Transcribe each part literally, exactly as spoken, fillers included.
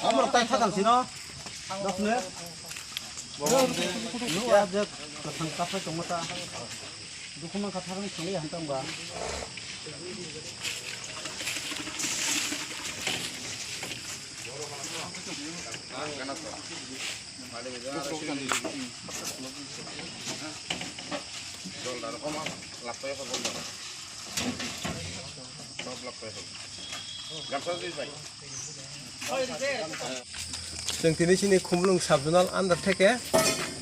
Omor tai thakal sino. Dokne. Nuwa je kathang kaphai tongma ta. Dukuma kathang sini hantang ba. Chwng tini chini Khumulwng sub zonal under theke,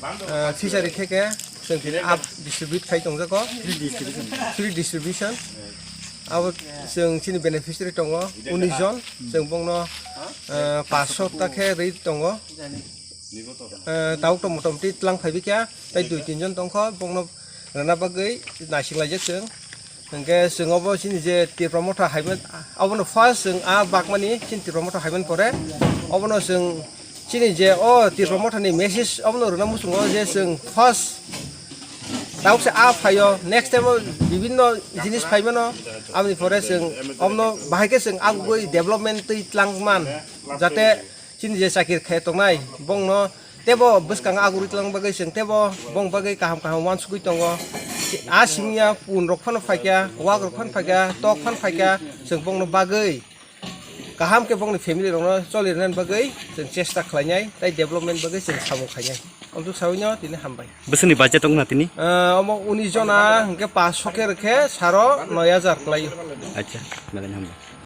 ah, fishery theke, chwng tini up distribute khai tongjago. Free distribution. Abo chwng chini beneficiary tongo, unis jon, chwng bongno, ah, paanch sho ta khe rwi tongo. Eh, tabuk to motamoti tlang phaibi kha, tei dui tin jon tongkho, bongno rwna bagwi naising laijak chwng. Hwnkhe chwng obo chini je Tipra Motha haiman, obono first chwng a bakmani chini Tipra Motha haiman pore, obono chwng chini je o Tipra Mothani message obono rwna muchungo je chwng first tabuk se a phaio, next time o bibinno jinis phaimano, aboni pore chwng obono bahai khe chwng agugwi development twi tlangman, jate chini je chakir khe tongnai, bongno tebo bwskango agurwi tlang bagwi chwng tebo bong bagwi kaham kaham uansugwi tongo. A simiya pun rok phano phaikha, wak rok phano phaikha, tok phano phaikha, chwng bongno bagwi kaham khe bongni family rokno choli rwnani bagwi chwng chesta khlainai tei development bagwi chwng samung khainai. Amtwk sawino tini hambai. Bwswkni budget wngna tini? Ah, omo unis jona hwnkhe paanch sho khe rwkhe saro noi hajar kwlaio. Acha, belai hambai.